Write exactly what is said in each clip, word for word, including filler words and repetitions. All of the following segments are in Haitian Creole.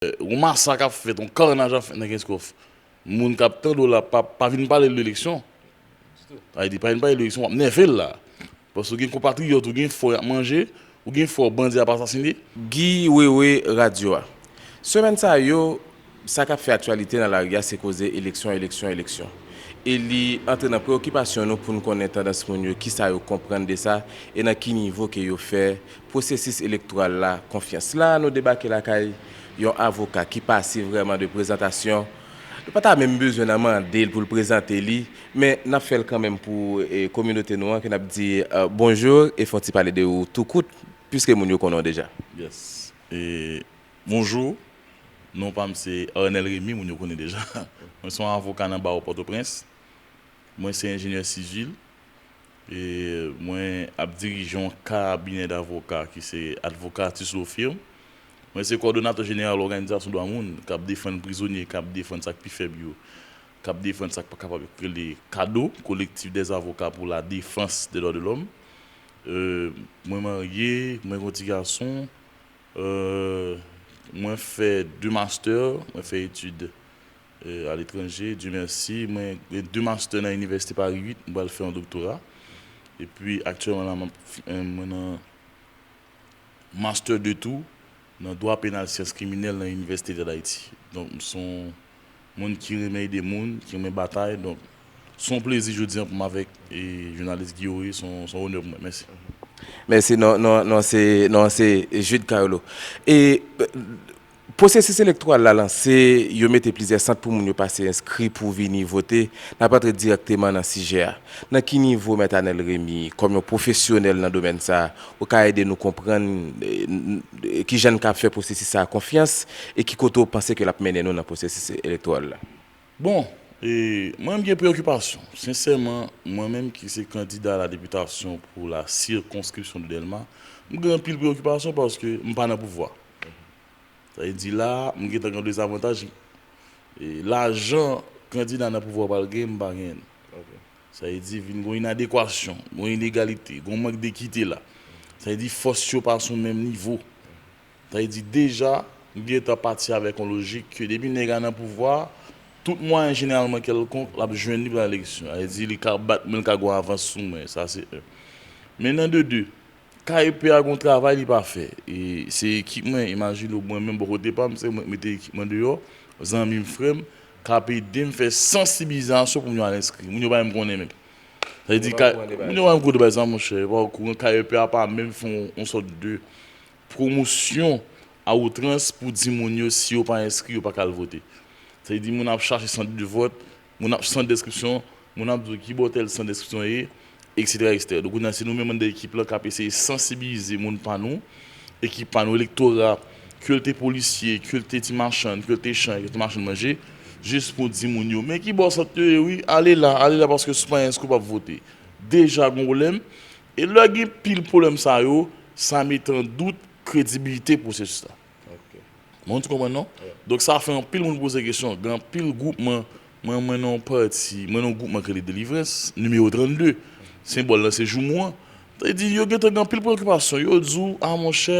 yon masak ap fèt, yon kannaj ap fèt nan Kenskòf, moun k ap tande w la pa, pa vin pale l de eleksyon. Sa vle di, pa vin pale l de eleksyon, w ap nève l la. Paske w gen konpatriyòt ou, gen fò y ap manje, ou gen fò bandi ap asasine. Guy Wewe Radyo a. Semèn sa yo, sa k ap fè aktyalite nan lari a, se koze eleksyon, eleksyon, eleksyon. E li antre nan preyokipasyon nou pou n konnen tandans moun yo, kisa yo konprann de sa, e nan ki nivo ke yo fè pwosesis elektoral la konfyans. La a, nou debake lakay yon avoka ki pase vrèman de prezantasyon. Nou pa ta menm bezwen nan mande l pou l prezante li, men n ap fè l kanmenm pou, e, kominote nou an, ke n ap di, e, bonjou e fè yon ti pale de ou tou kout, piske moun yo konnen w deja. Yes. E, bonjou, non pa m se Arnel Remy, moun yo konnen deja. Mwen se yon avoka nan bawo Pòtoprens. Mwen se enjenyè sivil. E mwen ap dirije yon kabinè davoka ki se Advocatus Law Firm. Mwen se kòdonatè jeneral òganizasyon dwa moun k ap defann prizonye, k ap defann sa k pi fèb yo, k ap defann sa k pa kapab, k rele kado, Collectif des Avocats pour la Défense des Droits de l'Homme. E, mwen marye, mwen gen yon ti gason. E, mwen fè de mastè, mwen fè etid, e, aletranje, Dye mèsi. Mwen gen de mastè nan Inivèsite Pari uit, mwen pral fè yon doktora. Epi aktyèlman la, m ap f-, e, mwen nan mastè de tou nan dwa penal syans kriminèl nan Inivèsite Deta d Ayiti. Donk, m se yon moun ki renmen ede moun, ki renmen batay. Donk, se yon plezi jodi a pou m avèk, e, jounalis Guy Wewe, se yon, se yon onè pou mwen. Mèsi. Mèsi, non, non, non, se, non, se Jude Carlo. E, e, pwosesis elektoral la lanse, yo mete plizyè sant pou moun yo pase enskri pou vini vote. N ap antre dirèkteman nan sijè a. Nan ki nivo, Mèt Arnel Remy, kòm yon pwofesyonèl nan domèn sa a, ou ka ede nou konprann, e, n-, n-, kijan n ka fè pwosesis sa a konfyans e ki kote w panse ke l ap mennen nou nan pwosesis elektoral la? Bon, e, mwen menm gen preyokipasyon. Sensèman, mwen menm ki se kandida a la députation pour la circonscription de Dèlma, m gen anpil preyokipasyon paske m pa nan pouvwa. Sa vle di la, m gentan gen yon dezavantaj. E, lajan kandida nan pouvwa pral gen, m pa genyen l. Sa vle di, vin gen yon inadekwasyon, gen yon inegalite, gen yon mank dekite la. Sa vle di, fòs yo pa sou menm nivo. Sa vle di, deja, m gentan pati avèk yon lojik ke depi nèg la nan pouvwa, tout mwayen jeneralman kèlkonk, l ap jwenn li pou l al eleksyon. Sa vle di, li ka bat mwen, li ka gen yon avans sou mwen. Sa se en. Men nan de de, K E P a gen yon travay li pa fè. E se ekip mwen, imajine w, mwen menm bò kote pa m, se mwen k mete ekip mwen deyò, zanmi m, frè m, k ap ede m fè sansibilizasyon pou moun yo al enskri. Moun yo pa menm konnen menm. Sa vle di, moun yo pa menm konnen bagay sa, monchè, yo pa okouran. K E P a pa menm fè yon, yon sòt de pwomosyon a outrans pou di moun yo, si yo pa enskri, yo pa ka al vote. Sa vle di, moun ap chache sant de vòt, moun ap sant denskripsyon, moun ap di w ki bò tèl sant denskripsyon ye, etsetera, etsetera. Donk, kounye a, se nou menm anndan ekip lan k ap eseye sansibilize moun pa nou, ekip pa nou, elektora, ke l te polisye, ke l te ti machann, ke l te chan, ke l te machann manje, jis pou di moun yo, men ki bò sant yo ye, wi, ale la, ale la, paske si w pa enskri, w p ap vote. Deja gen pwoblèm. E lè gen pil pwoblèm sa yo, sa mete an dout kredibilite pwosesis la. Bon, ou konprann, non? Donk, sa fè anpil moun poze kesyon. Gen anpil gwoupman, mwen, mwen nan yon pati, mwen nan yon gwoupman ki rele Delivrans, nimewo trannde. Senbòl lan se joumou an. Sa vle di, yo gentan gen anpil preyokipasyon. Yo di w, a monchè,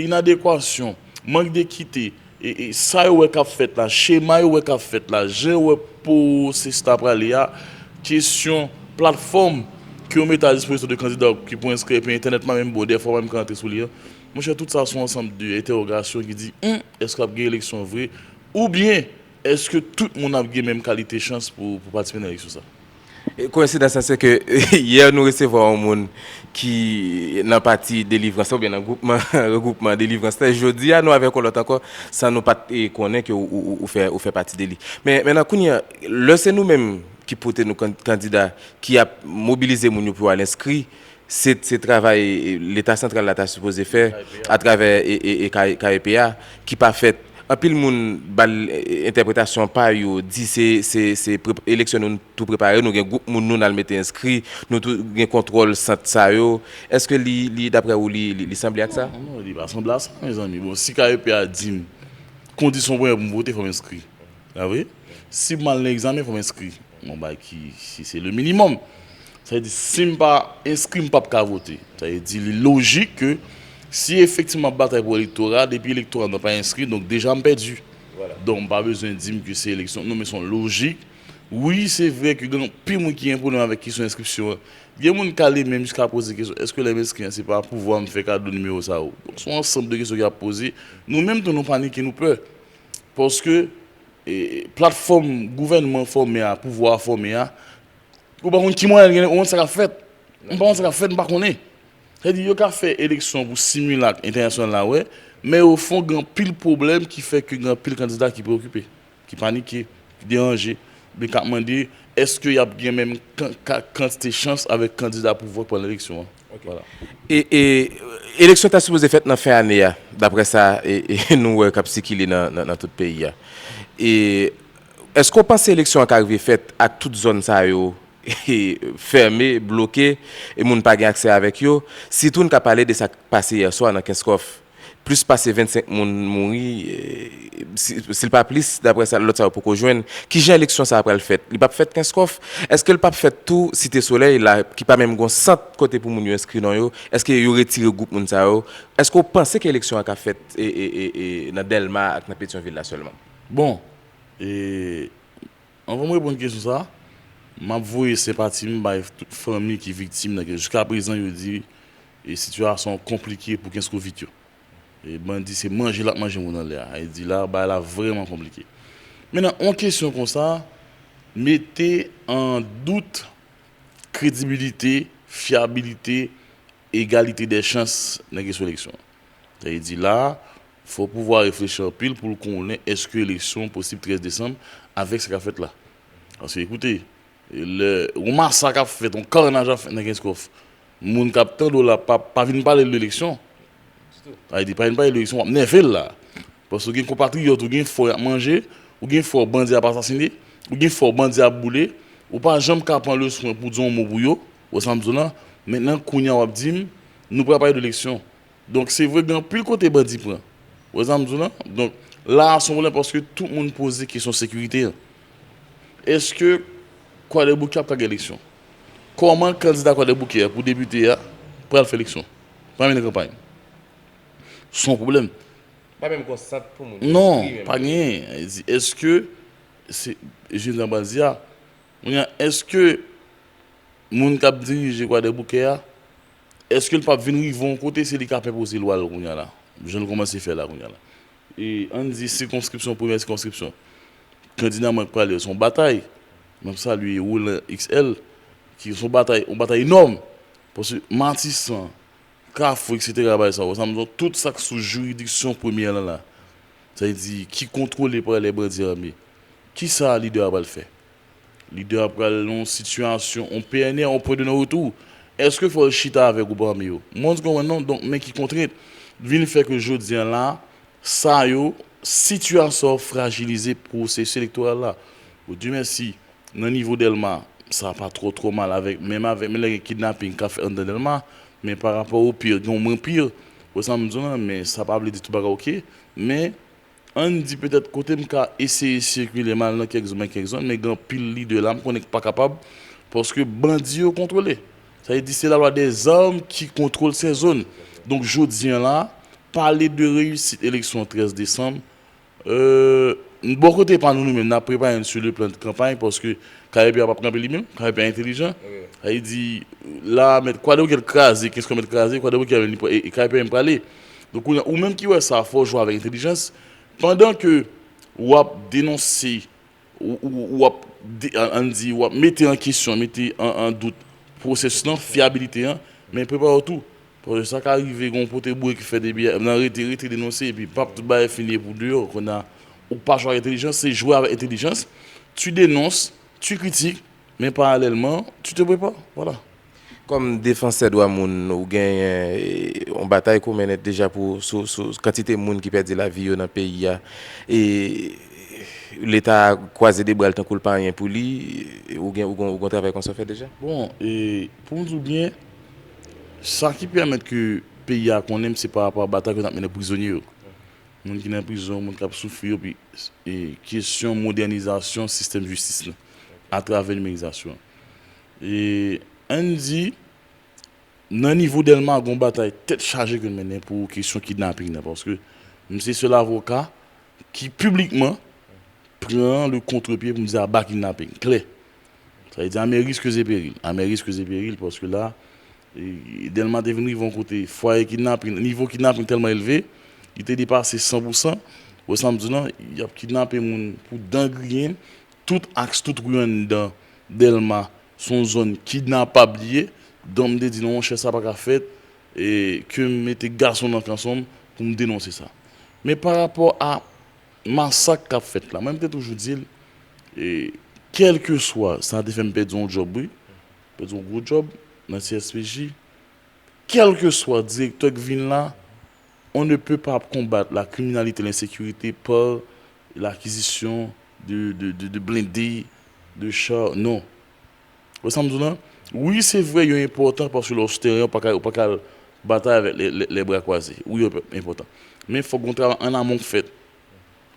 inadekwasyon, mank dekite, e, e sa yo wè k ap fèt la, chema yo wè k ap fèt la, jan yo wè pwosesis la prale a, kesyon platfòm ke yo mete a dispozisyon de kandida ki pou enskri, epi entènèt pa menm bon, dèfwa w pa menm ka antre sou li an. Monchè, tout sa se yon ansanm de entèwogasyon ki di, hmm, èske ap gen eleksyon vre? Oubyen, èske tout moun ap gen menm kalite chans pou, pou patisipe nan eleksyon sa? E koyensidans lan, se ke yè nou resevwa yon moun ki nan pati Delivrans lan, oubyen nan gwoupman, regwoupman Delivrans lan. Jodi a, nou avèk yon lòt ankò, san nou pa t, e, konnen ke ou, ou, ou, ou fè, ou fè pati de li. Men, men nan kounye a, lè se nou menm ki pote nou kan-, kandida, ki ap mobilize moun yo pou yo al enskri, se, se travay, e, Leta santral la ta sipoze fè atravè, e, e, e, K-, K E P a, ki pa fèt. Anpil moun ba l, e, entèpretasyon pa yo, di se, se, se pre-, eleksyon nou tou prepare, nou gen gwoup moun nou n al mete enskri, nou tou gen kontwòl sant sa yo. Èske li, li, daprè ou, li, li, li sanble ak sa? Non, non, li pa sanble a sa, mezanmi. Bon, si K E P a di m, kondisyon premyè pou m vote, fò m enskri. Pa vre? Si m al nan egzamen, fò m enskri. Yon bagay ki, si se le minimum. Sa vle di, si m pa enskri, m p ap ka vote. Sa vle di, li lojik ke Si efektivman m ap batay pou elektora, depi elektora nan pa enskri, donk deja m pèdi. Donk m pa bezwen di m ke se eleksyon. Non, men se yon lojik. Wi, se vre ke gen anpil moun ki gen pwoblèm avèk kesyon enskripsyon an. Gen moun k ale menm jiska poze kesyon, èske lè m enskri an, se pa pouvwa m fè kado nimewo sa yo? Donk se yon ansanm de kesyon ki ap poze. Nou menm tou, nou panike, nou pè. Paske e, platfòm gouvènman fòme a, pouvwa a fòme a, ou pa konn ki mwayen l genyen, ou konn sa k ap fèt. M pa konn sa k ap fèt, m pa konnen. Sa vle di, yo ka fè eleksyon pou similak entènasyonal la, wè, men o fon, gen anpil pwoblèm ki fè ke gen anpil kandida ki preokipe, ki panike, ki deranje, oubyen k ap mande èske y ap gen menm kan-, ka-, kantite chans avèk kandida pouvwa k pran nan eleksyon an. Vwala. E, e eleksyon ta sipoze fèt nan fen ane a, daprè sa e, e, nou wè k ap sikile nan, nan, nan tout peyi a. E èske w panse eleksyon an ka rive fèt ak tout zòn sa yo fèmen, bloke, e moun pa gen aksè avèk yo? Sitou n ka pale de sa k pase yè swa nan Kenskòf. Plis pase vennsenk moun mouri, e, si, si l pa plis, daprè sa, lòt sa yo poko jwenn. Kijan eleksyon sa a pral fèt? Li p ap fèt Kenskòf? Èske l p ap fèt tou Site Solèy la, ki pa menm gon sant kote pou moun yo enskri non yo? Èske yo retire gwoup moun sa yo? Èske w panse ke eleksyon an ka fèt e, e, e, e, nan Dèlma ak nan Petyonvil la sèlman? Bon, e, anvan m reponn kesyon sa a, m ap voye senpati m bay tout fanmi ki viktim nan ke jiska prezan yo di e sitiyasyon an konplike pou Kenskòvit yo. E bandi se manje l ap manje moun anlè a. Sa vle di la, bagay la vrèman konplike. Mentnan, yon kesyon konsa mete an dout kredibilite, fyabilite, egalite dè chans nan kesyon eleksyon. Sa vle di la, fò pouvwa a reflechi anpil pou l konnen èske eleksyon posib trèz desanm avèk sa k ap fèt la. Paske, ekoute, lè yon masak ap fèt, yon kannaj ap fèt nan Kenskòf, moun k ap tande w la pa, pa vin pale l de eleksyon. Sa vle di, pa vin pale l de eleksyon, w ap nève l la. Paske w gen konpatriyòt ou, gen frè w y ap manje, ou gen frè w bandi ap asasine, ou gen frè w bandi ap boule, ou pa janm ka pran le swen pou di yon mo pou yo, w wè sa m di w lan. Mentnan, kounye a w ap di m, nou pral pale de eleksyon. Donk, se vre, gen anpil kote bandi pran. W wè sa m di w lan? Donk, la a se yon pwoblèm paske tout moun poze kesyon sekirite an. Èske Kwadèboukè ap ka gen eleksyon? Kòman kandida Kwadèboukè a pou depite a pral fè eleksyon? Pral mennen kanpay? Se yon pwoblèm. Pa menm gon sant pou moun yo enskri menm. Non, pa genyen. Èske se, jan m pral di a, kounye a, èske moun k ap dirije Kwadèboukè a, èske l p ap vin rive yon kote se li k ap enpoze lwa l kounye a la? Jan l kòmanse fè la kounye a la. E ann di sikonskripsyon, premyè sikonskripsyon. Kandida mwen k prale, se yon batay. M ap salye Roland X L, ki se yon batay, yon batay enòm. Paske Matisan, Kafou, etsetera, bagay sa yo, sa m di w, tout sa k sou jiridiksyon premyè lan la, sa vle di ki kontwole pa lè bandi ame, kisa lidè a pral fè? Lidè a pral nan yon sitiyasyon, yon P N R, yon pwen de non retou. Èske fò l chita avèk gwoup ame yo? Mwen, m konprann non, donk, men ki kontrent vin fè ke jodi a la, sa yo, sitiyasyon an frajilize pwosesis elektoral la. Bon, Dye mèsi, nan nivo Dèlma, sa pa twò, twò mal avèk, menm avèk, menm lè gen kidnaping k ap fèt anndan Dèlma, men pa rapò o pir, gen yon mwen pir, wè sa m di w lan, men sa pa vle di tout bagay oke, men ann di petèt kote m ka eseye sikile m al nan kèk zòn, mwen kèk zòn, men gen anpil lidè la, m konnen k pa kapab, paske bandi yo kontwole. Sa vle di se lalwa dèzam ki kontwole sèzòn. Donk, jodi a la, pale de reyisit eleksyon trèz desanm, euh, bò kote pa nou, nou menm, n ap prepare n sou le plan de kanpay, paske K P P a p ap kanpe li menm, K P P a entelijan. Sa vle di, la, mèt, Kwadèboukè l kraze, kès kò mèt kraze, Kwadèboukè a menm, li pra-, e, e K P P a menm prale. Donk, ou, ou menm ki wè sa, fò w jwe avèk entèlijans. Pandan ke w ap denonse, ou, ou, ou ap, de, ann di, w ap mete an kesyon, mete an, an dout pwosesis lan, fyabilite an, men prepare w tou. Paske sa ka rive, gen yon pote boure ki fèt epi nan rete, rete denonse, epi pap, tout bagay fini, epi w deyò. Kounye a, ou pa jwe avèk entèlijans, se jwe avèk entèlijans. Tu dénonces, tu critiques, men paralèlman, tu te prépares. Vwala. Kòm defansè dwa moun, ou genyen, e, yon batay ke w mennen deja pou, sou, sou kantite moun ki pèdi lavi yo nan peyi a. E Leta kwaze de bra l tankou l pa anyen pou li, e, ou gen, ou gen, ou gen yon travay konsa w fè deja? Bon, e, pou m di w byen, sa ki pèmèt ke peyi a konnen m, se pa rapò a batay ke n ap mennen prizonye yo. Moun ki nan prizon, moun k ap soufri yo, pi, e, kesyon modènizasyon sistèm jistis lan, atravè nimerizasyon. E, ann di, Nan nivo Dèlma, gon batay tèt chaje ke n mennen pou kesyon kidnaping nan, paske m se sèl avoka ki piblikman pran le kontrepye pou m di aba kidnaping, klè. Sa vle di à mes risques et périls, à mes risques et périls, paske la, e, Dèlma te vin rive yon kote, fwaye kidnaping, nivo kidnaping tèlman elve, li te depase san pou san. Wè sa m di w lan, y ap kidnape moun pou dan griyen, tout aks, tout ri anndan Dèlma, se yon zòn kidnapab li ye. Donk, m te di, non, monchè, sa pa ka fèt, e ke m mete gason nan kanson m pou m denonse sa. Men pa rapò a masak k ap fèt la, mwen, m te toujou di l, e, kèlkeswa, sa te fè m pèdi yon djòb, wi, pèdi yon gwo djòb nan C S P J, kèlkeswa direktè k vin la, on ne peut pas combattre la criminalité, l'insécurité par l'acquisition de, de, de, de blindés, de chars. Non. Wè sa m di w lan? Wi, se vre, yo enpòtan paske lè w sou teren, ou pa ka, ou pa ka batay avèk lè, lè, lè bra kwaze. Wi, yo enpòtan. Men fòk gon travay an amon k fèt.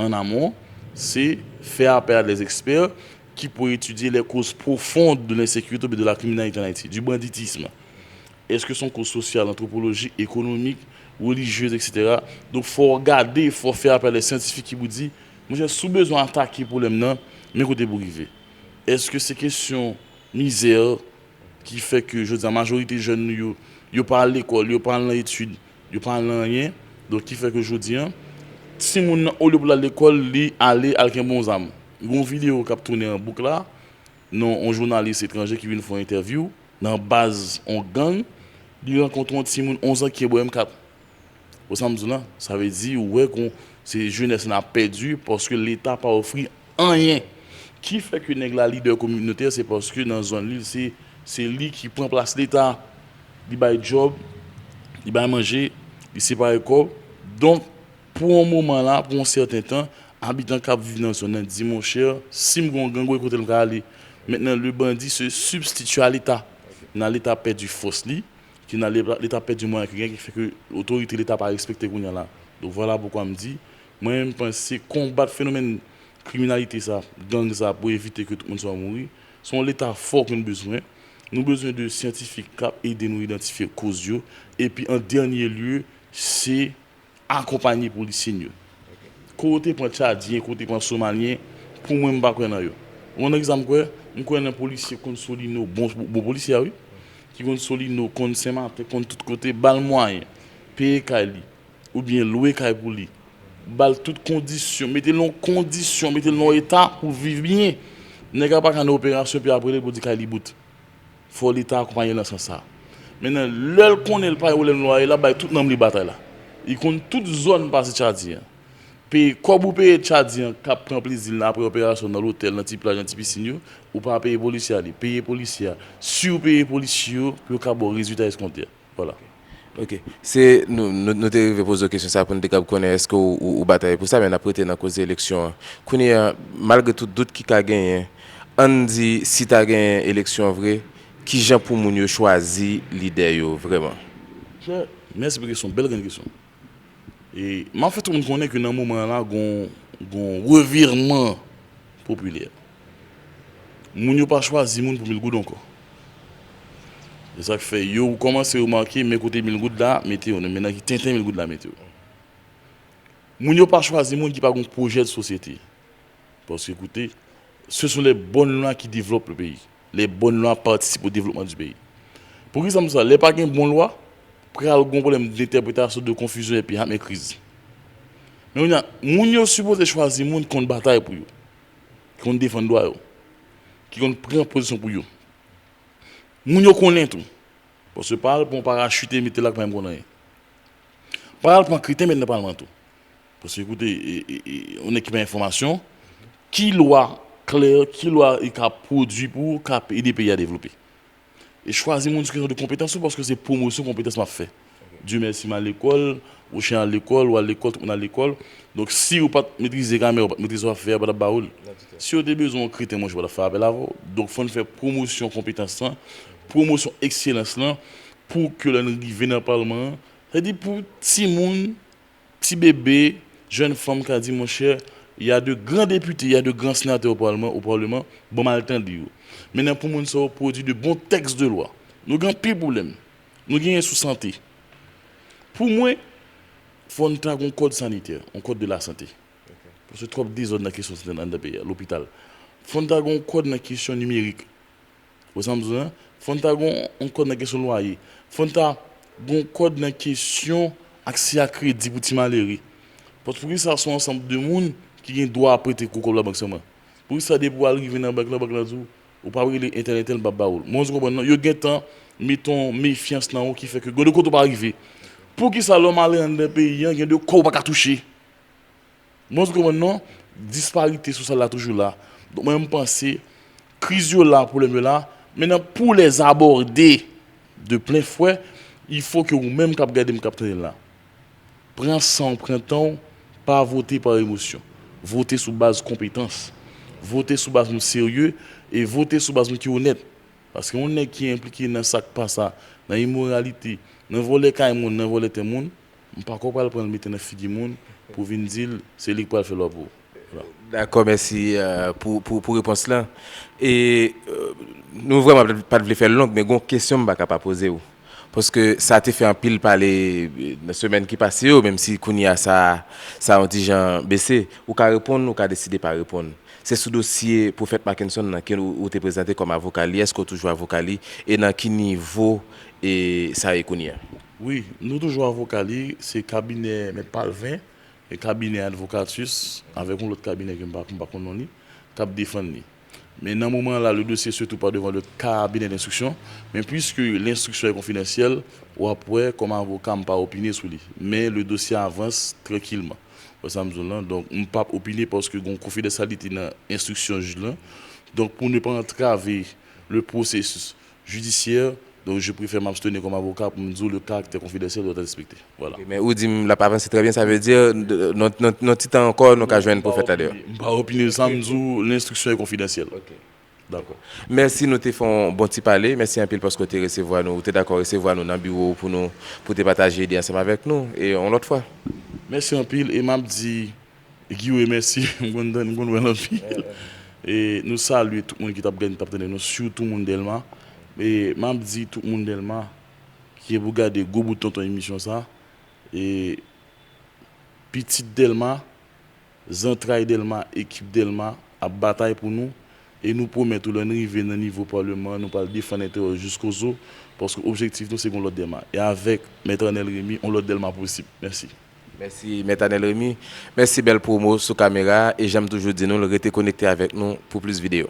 An amon, se fè apèl a des experts qui pourraient étudier les causes profondes de l'insécurité ou bien de la criminalité en Haïti, du banditisme. Èske se yon koz sosyal, antwopolojik, ekonomik, relijyez, et cetera? Donk, fò w gade, fò w fè apèl a de syantifik ki pou di, monchè, si w bezwen atake pwoblèm nan, men kote pou rive. Èske se kesyon mizè ki fè ke, jodi a, majorite jèn nou yo, yo pa al lekòl, yo pa al nan etid, yo pa al nan anyen? Donk, ki fè ke jodi a, timoun nan, olye pou l al lekòl, li ale, al kenbe yon zam. Gon videyo k ap tounen an bouk la, non, yon jounalis etranje ki vin fè yon entèvyou nan baz yon gang, li rankontre yon timoun onz an ki gen bò M kat. Ou sa m di w lan? Sa vle di, ou wè kon se jenès n ap pèdi paske Leta pa ofri anyen. Ki fè ke nèg la lidè kominotè, se paske nan zòn li, se, se li ki pran plas Leta. Li bay djòb, li bay manje, li separe kòb. Donk, pou yon moman la, pou yon sèten tan, abitan k ap viv nan zòn nan di, monchè, si m gen yon gang, wè kote m ka ale. Mentnan, le bandit se substitue à l'État. Nan Leta pèdi fòs li, ki nan Leta, Leta pèdi mwayen ki gen, ki fè ke otorite Leta pa respekte kounye a la. Donk, vwala poukwa m di, mwen, m panse konbat fenomèn kriminalite sa, gang sa, pou evite ke tout moun sa mouri, se yon Leta fò ke n bezwen. Nou bezwen de syantifik k ap ede nou idantifye koz yo. Epi, an dènye lye, se akonpanye polisye n yo. Kote pran Tchadyen, kote pran Somalyen, pou mwen, m pa kwè nan yo. Yon egzanp, m kwè, m kwè nan polisye konn Solino, bon, bon polisye a, wi, ki konn Solino, konn Senmaten, konn tout kote, ba l mwayen, peye kay li, oubyen lwe kay pou li, ba l tout kondisyon, mete l nan kondisyon, mete l nan eta pou viv byen. Nèg la pa ka nan operasyon, epi ap rele l pou di kay li bout. Fò Leta akonpaye l nan sans sa. Mentnan, lè l konnen l pa gen pwoblèm lwaye, l ap bay tout nanm li batay la. Li konn tout zòn pase Tchadyen an. Peye kòb ou peye Tchadyen an k ap pran plezi l apre operasyon nan lotèl, nan ti plaj, nan ti pisin yo, ou pa peye polisye a li. Peye polisye a. Si w peye polisye yo, pou yo ka ba w rezilta eskonte a. Vwala. Ok. Se, nou, nou, nou te rive poze w kesyon sa pou n te kab konnen èske w, ou, ou batay pou sa, men n ap rete nan koze eleksyon an. Kounye a, malgre tout dout ki ka genyen, ann di, si ta genyen eleksyon vre, kijan pou moun yo chwazi lidè yo vrèman? Monchè, mèsi pou kesyon, bèl grenn kesyon. E m ap fè tout moun konnen ke nan moman an la, gon, gon revirman popilè. Moun yo pa chwazi moun pou mil goud ankò. Se sa k fè yo kòmanse remake, men kote mil goud la mete yo, men nan ki tenten mil goud la mete yo. Moun yo pa chwazi moun ki pa gon pwojè de sosyete. Paske, koute, ce sont les bonnes lois qui développent le pays. Les bonnes lois participent au développement du pays. Poukisa m di sa? Lè pa gen bon lwa, pral gon pwoblèm dentèpretasyon, de konfizyon epi ap gen kriz. Men kounye a, moun yo sipoze chwazi moun ki konn batay pou yo, ki konn defann dwa yo, ki konn pran pozisyon pou yo. Moun yo konnen tou. Paske pa al pran yon parachite mete la k pa menm konn anyen. Pa al pran kreten mete nan palman tou. Paske, koute, e, e, e, yon nèg ki pa enfòmasyon, ki lwa klè, ki lwa e ka pwodui pou ou, ka ede peyi a devlope? E chwazi moun sou kesyon de konpetans ou, paske se pwomosyon konpetans m ap fè. Dye mèsi, m al lekòl, Ochen al lekòl, ou al lekòl, tout moun al lekòl. Donk, si ou pa t metrize kamera, ou pa t metrize w ap fè a, yo pa t ap ba ou l. Si yo te bezwen yon kreten, monchè, yo pa t ap fè apèl avè w. Donk, fò n fè pwomosyon konpetans lan, pwomosyon ekselans lan, pou ke lè n rive nan palman an, sètadi pou timoun, ti bebe, jèn fanm ka di, monchè, y a de gran depite, y a de gran senatè o palman, o palman, ban m al tande yo. Mentnan, pou moun sa yo pwodui de bon tèks de lwa. Nou gen anpil pwoblèm. Nou genyen sou sante. Pou mwen, fò n ta gon kòd sanitè, yon kòd de la sante. Paske twòp dezòd nan kesyon sante anndan peyi a, lopital. Fò n ta gon kòd nan kesyon nimerik. Ou sa m di w lan? Fò n ta gon yon kòd nan kesyon lwaye. Fò n ta gon kòd nan kesyon aksè a kredi pou ti malere. Paske poukisa se yon ansanm de moun ki gen dwa prete gwo kòb labank sèlman? Poukisa depi w al rive nan bank lan, bank lan di w, ou pa rele entèl, entèl, m p ap ba ou l? Mwen, ou konprann non? Yo gentan met yon mefyans nan ou ki fè ke gen de kote ou pa rive. Poukisa lè w malere anndan peyi an, gen de kò ou pa ka touche? Mwen, ou konprann non? Disparite sosyal la toujou la. Donk, mwen, m panse, kriz yo la, pwoblèm yo la. Mentnan, pou les aborder de plein fouet, il faut que ou menm k ap gade m, k ap tande la, pran san w, pran tan w, pa vote pa emosyon. Vote sou baz konpetans. Vote sou baz moun serye e vote sou baz moun ki onèt. Paske yon nèg ki enplike nan sa k pa sa, nan imoralite, nan vòlè kay moun, nan vòlè tè moun, m pa kwè w pral pran l mete nan figi moun pou vin di l se li k pral fè lwa pou ou. Vwala. Dakò, mèsi, euh, pou, pou, pou repons lan. E, euh, nou vrèman pa t vle fè l long, men gon kesyon m pa ka pa poze w. Paske sa te fè anpil pale, euh, nan semèn ki pase yo, menm si kounye a sa, sa yon ti jan bese. Ou ka reponn, ou ka deside pa reponn. Se sou dosye Pwofèt Mackenson nan ke ou, ou te prezante kòm avoka li. Èske w toujou avoka li? E nan ki nivo, e, sa ye kounye a? Wi, nou toujou avoka li. Se kabinè Mèt Palvin, e kabinè Advocatus, avèk yon lòt kabinè ke m pa, m pa konn non li, k ap defann li. Men nan moman la, le dossier se trouve pas devant le cabinet d'instruction. Men puisque l'instruction est confidentielle, w ap wè, kòm avoka, m pa opine sou li. Men le dossier avance tranquillement. Wè sa m di w lan? Donk, m p ap opine paske gen yon konfidansyalite nan enstriksyon jij lan. Donk, pour ne pas entraver le processus judiciaire, donk, je préfère m'abstenir comme avocat pou m di w le caractère confidentiel doit être respecté. Vwala. Ok, men ou di m l ap avanse trè byen, sa vle di, nan, nan, nan ti tan ankò, nou ka jwenn pwofèt la deyò. M pa opine, m pa opine sa, m di w, l'instruction est confidentielle. Ok. Dakò. Mèsi, nou te fè yon bon ti pale. Mèsi anpil paske w te resevwa nou, ou te dakò resevwa nou nan biwo w pou nou, pou te pataje ide ansanm avèk nou. E yon lòt fwa. Mèsi anpil, e m ap di Guy, wi, mèsi. M konn tann, m konn wè l anpil. E nou salye tout moun ki t ap gade, t ap tande nou, sitou moun Dèlma. E m ap di tout moun Dèlma ki gen pou gade gwo bout tonton emisyon sa. E pitit Dèlma, zantray Dèlma, ekip Dèlma ap batay pou nou. E nou pwomèt ou, lè n rive nan nivo palman, nou pral defann enterè w jiskozo, paske objektif nou se gen yon lòt Dèlma. E avèk Mèt Anèl Remy, yon lòt Dèlma posib. Mèsi. Mèsi, Mèt Anèl Remy. Mèsi, bèl pwomo sou kamera a. E jan m toujou di nou l, rete konekte avèk nou pou plis videyo.